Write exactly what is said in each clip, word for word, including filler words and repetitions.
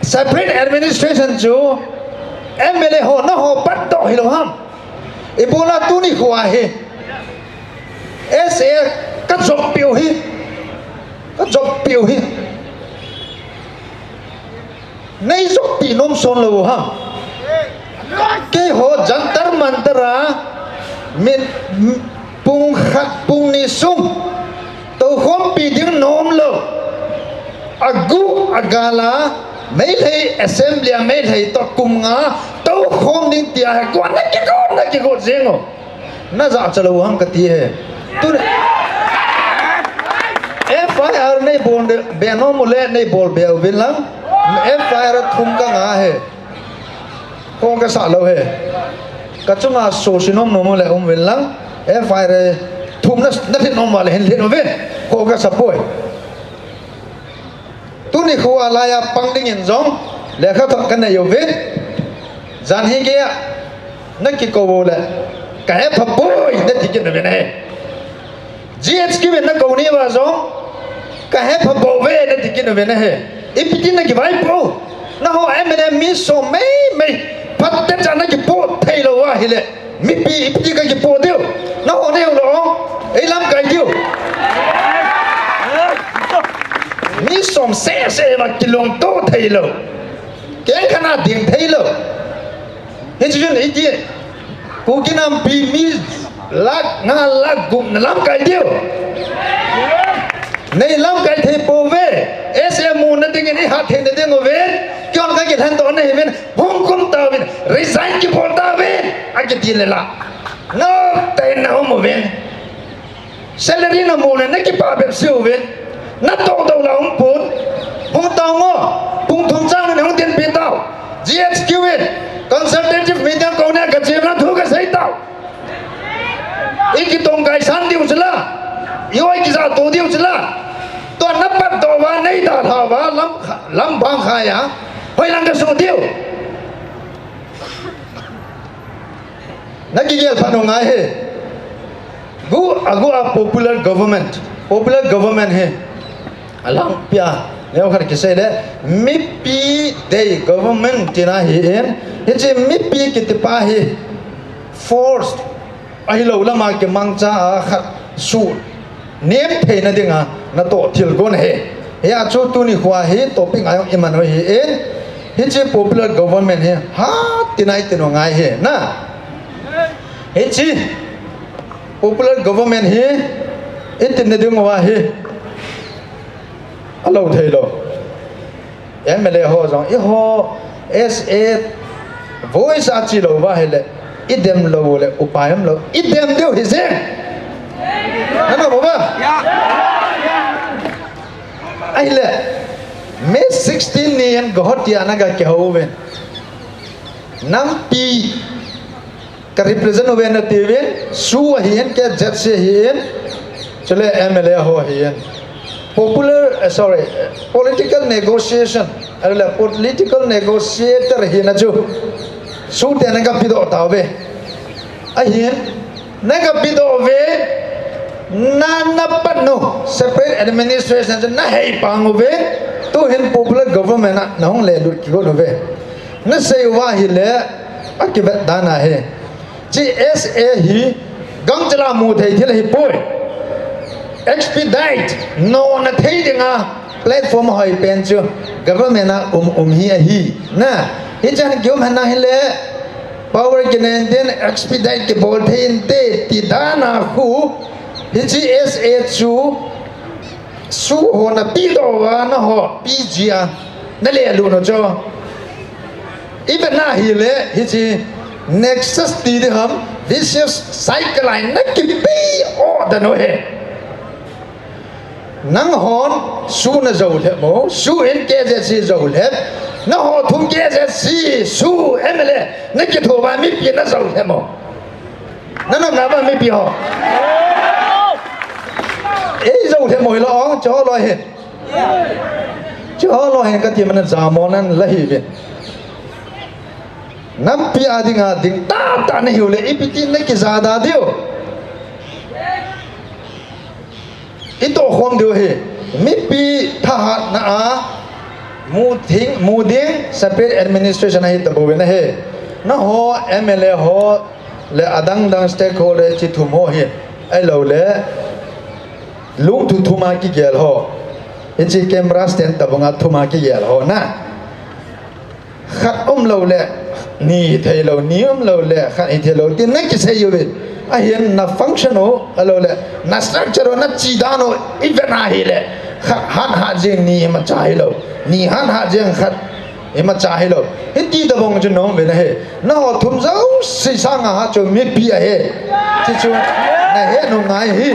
Separate administration chu M L A ho, naho pat toh hilou ham. Ibola tuni khoa hi S A ka jop piu hi. Ka jop piu hi. Nei jop pi nom son lou ham. Keiho Jantar Mantar a min pung khat pung ni sung toukhompi ding nom lou. Agu agala Meitei Assembly a Meitei toh kum nga toukhom ding tia hi kua na kigo, na kigo jeng o. Na jachat lou ham kati hi. Tun F I R nei bol be nom u le nei bol be uvin lang. F I R thum ka nga hi. Kho ka sa lou hi. Ka chunga so si nom nom u le um uvin lang. F I R thum na, na lhin nom u le hin lhin uvin. Kho ka sa poi. Tuni khoa laiya pang dingin jong lekhathot ka nei uvin. Jan hi geiya na kikou u le ka hepha poi na ti kit uvin ahi. G H Q in na kou ni uva jong ka hepha poi ve na ti kit uvin ahi. Ipi ti na kivaipo. Naho M L A mi som mei mei phat techa na kipo thei lou ahile. Mipi ipi ti ka kipo diu. Naho nei u lou. Ei lamkai diu. Mi som sese ma kilungto thei lou. Keng kana ding thei lou. Hichu chun iti. Kuki nampi mi lakh nga lakh gup na lamkai diu. Nei lamkai thei pouve. S A mu na dingin i hat thei na ding uve. Keiman ka kilhen to na hi uvin. Hung kum tauvin, resign kibol tauvin, akiti le la. Noptah in na um uvin. Salary na mu le na kipah bep se uvin. Na toh doh la um pon. Hung tao ngo, pung thum chang le hung tin pi tao. G H Q in consultative meeting kou ne ka chem na thu ka sei tao. I kitong kai san diu sila. I oi kija to diu sila. Tua na pat doh uva nei dalha uva lam, lam bang kha ya. Hoi lang ka su diu. Na kigel phat u ngai hi. Gu, agu a popular government. Popular government hi. Alang pia. Neo khat kisei le. Mipi dei government tina hi in. Hichi mipi kiti pa hi. Force. Ahilou lama kimangcha a khat su. Nem theina dinga, na toh thil gon hi. Hia chu tuni khoa hi topic ngai i man u hi in. Hichi popular government hi. Ha, tina i tin u ngai hi. Na. Hichi popular government hi. I tin na ding uva hi. Alou thei lou. M L A ho jong, i ho S A voice a chi lou va hile, i dem lou le, upai um lou, i dem diu hi jeng. Nana bo ba? Ahile, May sixteen ni en go hot ya na ga ke ho ven. Nampi ka represent uve na tivin, su ahin, ke Z C ahin, chule M L A ho ahin. Popular, eh, sorry, political negotiation, ahile political negotiator hina chu, su te na ka pidoh tauve. Ahin, na ka pidoh uve, na, na pat nu, separate administration chu na hei pang uve, tuhin popular government a, na hung le lut kigot uve. Na sei uva hile, akivet dan ahi. Chi S A hi gangchela mu thei thil ahi poi. Expedite, nona thei dinga platform hoi pen chu government a um um hi ahi. Na, hichan kium hana hile power kinei den expedite kibol thei inte ti dana khu hichi S A chu su ho na pidoh uva na ho P G a na le lu no cho. Ibe na hile, hichi nexus ti di ham, vicious cycle line na kipi o da no he. Nang hon, su na zo le mo, su in K Z C zo le, na ho thum K Z C, su M L A, na kitho ba mipi na zo le mo. Na nam na ba mipi ho. Ei zo le mo lo, cho lo he. Chu ho lo hen ka ti mana ja mo nan la hi ve. Nampi a dinga ding tata na hiu le ipi ti na kija da diu. I toh khom diu hi. Mipi thahatna a Mu thing, mu ding, separate administration ahi tabou ve na he. Na ho, M L A ho, le adang dang stakeholder chi thum ho hi. Ahilou le, lungthu thum a kigel ho. Hichi camera stand tabang a thum a kigel ho na. Khat umlou le, ni theilou, ni umlou le, khat hi theilou, ti na kisei u ve. Ahin na function u, ahilou le, na structure u, na chi dan u, i vet na hi le. Khat han hat jeng ni ima cha hilou. Ni han hat jeng khat ima cha hilou. Hiti tabang chu nom ve na he. Na ho thum jouse sanga ha chu mipi ahi. Chi chu, na he nom ngai hi.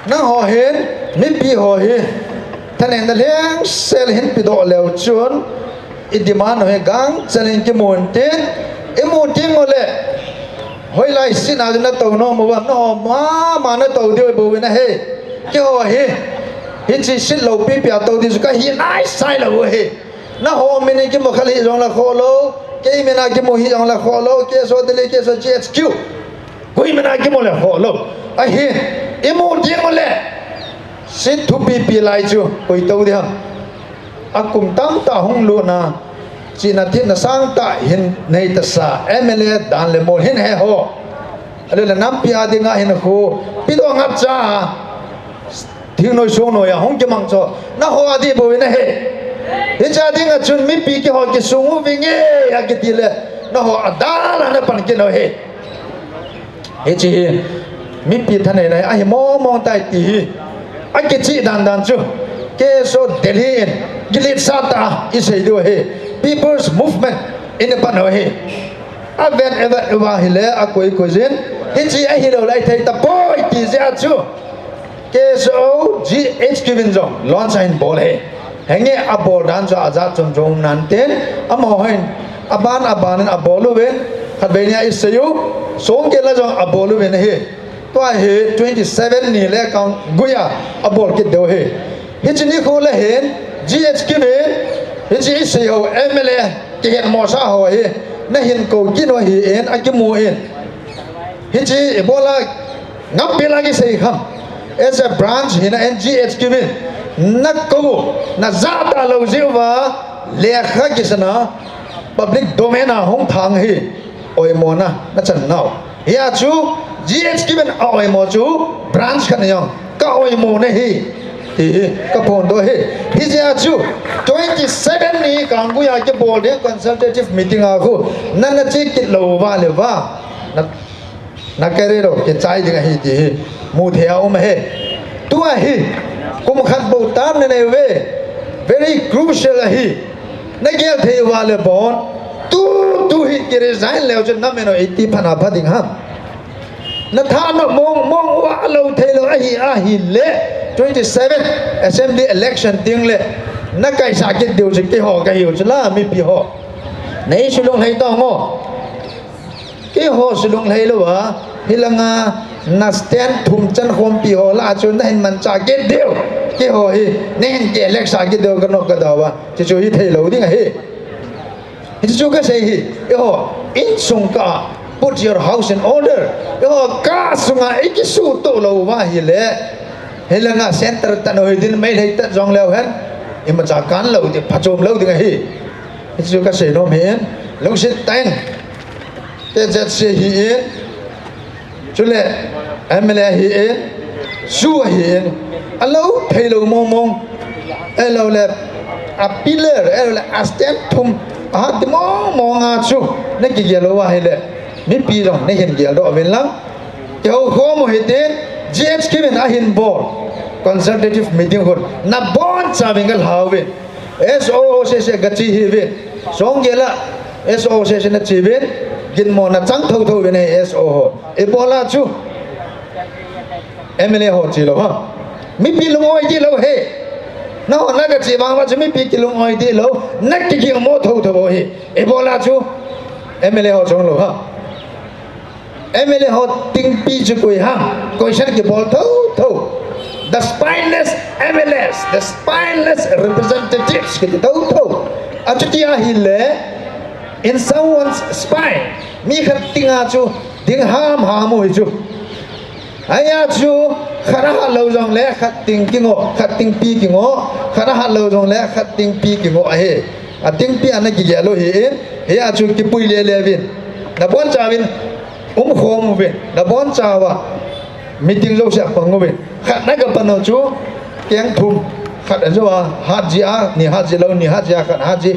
Na ho hin, mipi ho hi. Thaneng na leng sel hin pidoh leu chun. I demand u hi gangchel in kimun tin, i mu ting u le. Hoilai sin a na tou nom uva, na ho mama na tou diu bou na he. Keiho hi. Hichi sin lou pipi a tou di chu ka hi nai sai lou he. Na ho min in kimu khal hi jong le kholou. Kei min a kimu hi jong le kholou. Kei so dili, kei so G H Q. Koi min a kimu le kholou. Ahi. I mu ting u le. Sin thupipi lai chu. Koi tou di ham. A kum tamtah hung lut na, chihna themna sangtah hin nei tasa, M L A dan le mol hin he ho. Ahilou le nampi a dinga hin khu, pidoh ngat cha, thingnoi songnoi a hung kimang cho, na ho a di bou na he. Hicha dinga chun mipi keiho kisung u vinge, a kiti le, na ho a dan a na pan kit u he. Hichi hi, mipi thanei na hi, ahi mong mong tai ti hi. A kichi dan dan chu. Kei so Delhi in, gilet sa ta, i sei diu hi. People's Movement, in pan u hi. A ven eva eva hi le, a koi koi jin. Hichi ahilou lai thei tapoi ti jeh a chu. Kei so G H Q in jong, launch a hin bol he. Henge a bol dan chu a jat chom chom nan tin, amaho hin, a ban a ban in a bol u ven, khat vei nia i sei u, song ke la jong a bol u ven he. Tua hi twenty seven ni le kang guya a bol kit diu he. Hichi ni khu le hin, G H Q in, hichi i sei u M L A, kihet mo sa ho hi, na hin ko kin u hi in, a kimu in. Hichi i bol a, Ngam pi lagi sei kham. As a branch, hina N G H Q in. Na ko, na jat a lou jiu va, lekha kisana, public domain a hung thang hi. Oimo na, na chan nau. Hia chu, G H Q in a oimo chu, branch khan yong. Ka oimo na hi. Ti hi, ka phon do hi. Hi jia chu, twenty seven ni kangui a kibol ding consultative meeting a khu. Na na chi kit lou va le va. Na Na kere lo, kichai ding ahi ti hi. Mu thei a um ahi. Tua hi. Kum khat bou tam na nei ve. Very crucial ahi. Na gel thei uva le bon. Tu, tu hi ki resign leu chun na meno iti phana pha ding ham. Na tha na mong, mong uva lou thei lou ahi, ahi le. Twenty seven assembly election ding le. Na kaisa kit diu chu keiho kahiu chu la mipi ho. Nei sulung hei tong o. Keiho sulung lhei lou a, hilanga na stand thum chan khompi ho la chu na hin mancha kit diu. Keiho hi, na hin ki elect sa kit diu ka nok ka dau a. Chuchu hi thei lou ding ahi. Hichu ka sei hi, eiho, insung ka, put your house in order. Eiho, ka sunga i kisuto lou va hi le. Hilanga center tan hoi din mai lhei tat jong leu hen. Imacha kan lou ding, phachom lou ding ahi. Hichu ka sei nom hi in, lungset tah in. Te Z C hi in, chule M L A hi in, su hi in, a lou thei lou mong mong, a lou le, a pillar, a lou le, a stand thum, a hat mong mong a chu, na kigel lou a hi le, mipi jong na hin gel doh uvin lang. Keiho khom u hi tin, G H Q in a hin bol, consultative meeting hun, na boncha vin ka lhau vin. S O O C C ka chi hi vin. Song gel a S O O C C na chi vin. Ginmo na chang tho tho vin he S O O. Ibola chu M L A ho chi lou ha. Mipi lung oi di lou he. Na ho na ka chi vang va chu mipi ki lung oi di lou. Na ki ki mo tho tho he. Ibola chu M L A ho chong lou ha. M L A ho tingpi chu koi ham, question kibol tho tho. The spineless M L As, the spineless representatives kiti tho tho. Achuti ahi le, in someone's spine, mi khat tinga chu ding ham ham u hi chu. Aya chu, Khat ahat lou jongle khat ting kingoh, khat tingpi kingoh, khat ahat lou jongle khat tingpi kingoh ahi. A tingpi ana kigel u hi in, hia chu kipui lele uvin. Nabonchauvin umkhom uvin, nabonchauva meeting jouse a pang uvin. Khat na kapan u chu keng thum, khat ajou a hat ji a, ni hat ji lou, ni hat ji a, khat hat ji.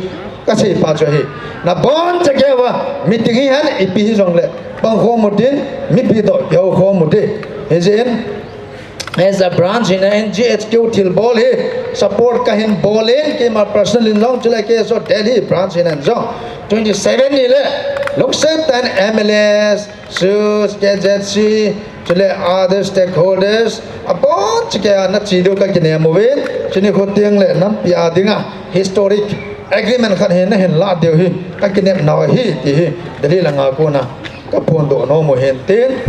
Kasei pa chu ahi. Nabonchauva meeting hi hen ipi hijongle pangkhom utin, mipi toh kihoukhom ute. Hijeh in as a branch hina in G H Q thilbol hi support kahin bol in, keima personal in jong chule K S O Delhi branch hina in jong twenty seven ni le lungset tah in M L As, sus, K Z C, chule other stakeholders abonchauva nache diu kakinem uvin, chuni khu tengle nampi a dinga historic agreement khat hi nahin lah diu hi kakinepnau ahi ti hi Delhi langa kona kaphondoh nom u hin tin.